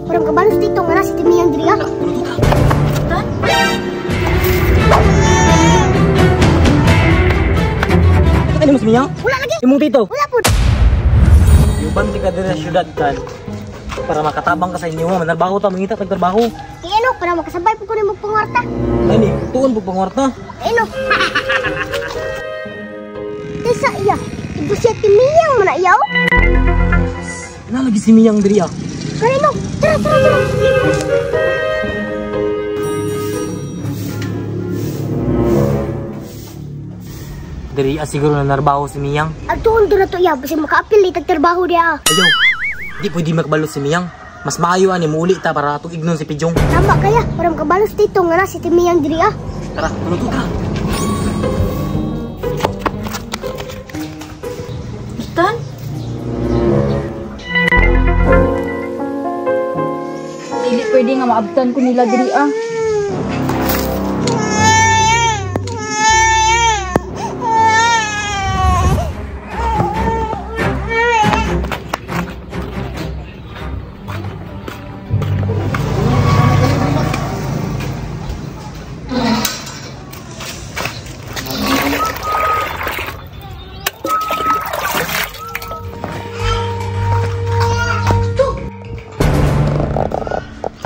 Para makabalos dito nga na si Timiyang diri ah. Tan? Ano mo si Miyang? Wala lagi. Imong tito. Wala pud. Yuban ti ka diri sa syudad tan. Para makatabang ka sa inyo, manarbaho ta, mangita tag trabaho. Kay ano, para makasabay pud ko nimo pangwarta. Ay ni, tuon pud pangwarta. Ay no. Tesa iya. Ibu siya Timiyang man na iya. Oh. Na lagi si Miyang diri ah. Kanino? Tara, tara, tara. Diri ah, siguro na narbaho si Miyang. Adtuon do na to iya, basi makaapil itag trabaho diya. Ayaw. Di pwede makabalot si Miyang. Mas maayo ani muuli ta para atong ignon si Pijong. Tama kaya, para makabalos dito nga na si Timiyang diri ah. Tara, tulog ka. Tan? Dili pwede nga maabtan ko nila diri ah.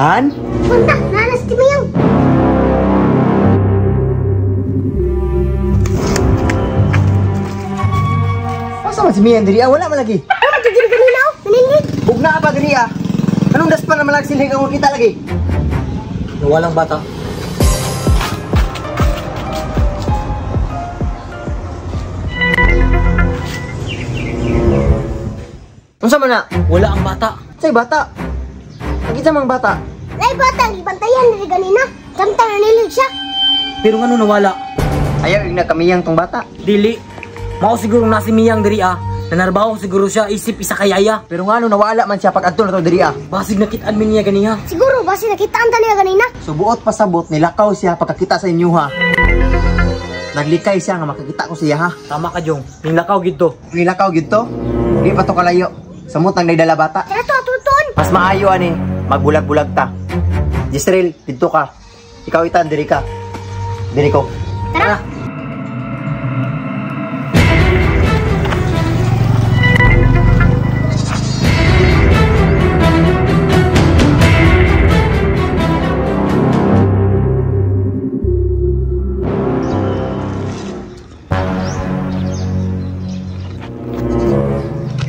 Tan? Punta, nana si Timiyang. Asa man si Miyang diri ah? Wala man lagi. Wala jud diri ganina oh, naningit. Bugna pa diri ah. Anong daspan naman lang silhig ang kita lagi? Nawalang bata. Unsa man na? Wala ang bata. Say bata. Nakita mang bata. Lay bata, gibantayan diri ganina. Samtang nanilig siya. Pero ngano nawala? Ayaw igna kamiyang tong bata. Dili. Mao siguro na si Miyang diri ah. Nanarbaho siguro siya isip isa kay yaya. Pero ngano nawala man siya pag adto na to diri ah. Basig nakitaan mi niya ganiha. Siguro basi nakitaan ta niya ganina. Subuot pasabot nilakaw siya pagkakita sa inyo ha. Naglikay siya nga makakita ko siya ha. Tama ka Jong. Nilakaw gid to. Nilakaw gid to. Di pa to kalayo. Samot ang naydala bata. Tara to, tuton. Mas maayo ani magbulag-bulag ta. Jisreel, didto ka. Ikaw Itan, diri ka. Diri ko. Tara.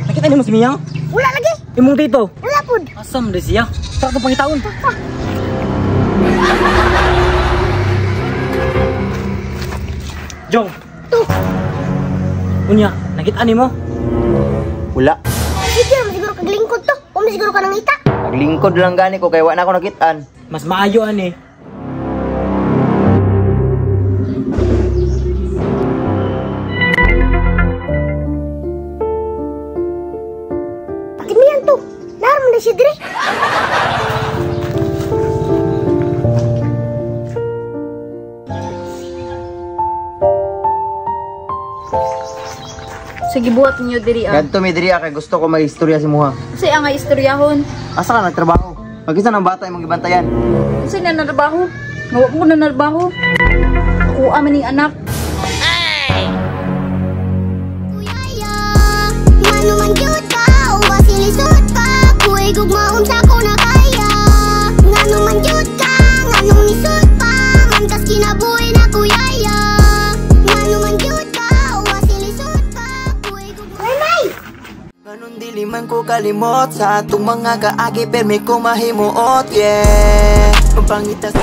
Nakita nimo si Miyang? Wala lagi. Imong tito. Wala pud. Asam de siya? Tara to pangitaon. Jong. To. Unya, nakita nimo? Wala. Sige, siguro kaglingkod to. O siguro ka nangita. Naglingkod lang gani ko kay wa na ako nakitaan. Mas maayo ani. Timiyang to. Naram na siya diri. Sige, buhat ninyo diri ah. Gadto mi diri ah kay gusto ko magistorya si muha. Unsay ang istoryahon? Asa ka nagtrabaho? Pag-isa ng bata imong gibantayan. Unsay na narbaho? Nga wa ko na narbaho. Ako man ning anak. Kuyaya, ngano man gyud ka o basilisod pa, kuy gugmaon sa ko na kaya. Ngano man gyud ka, nganong nisod pa, man kas kinabuhi na kuyaya. Ngano man gyud ka o basilisod pa, kuy gugmaon. May! Ganun dili man ko kalimot sa atong mga kaagi permi ko mahimuot, yeah. Pangita sa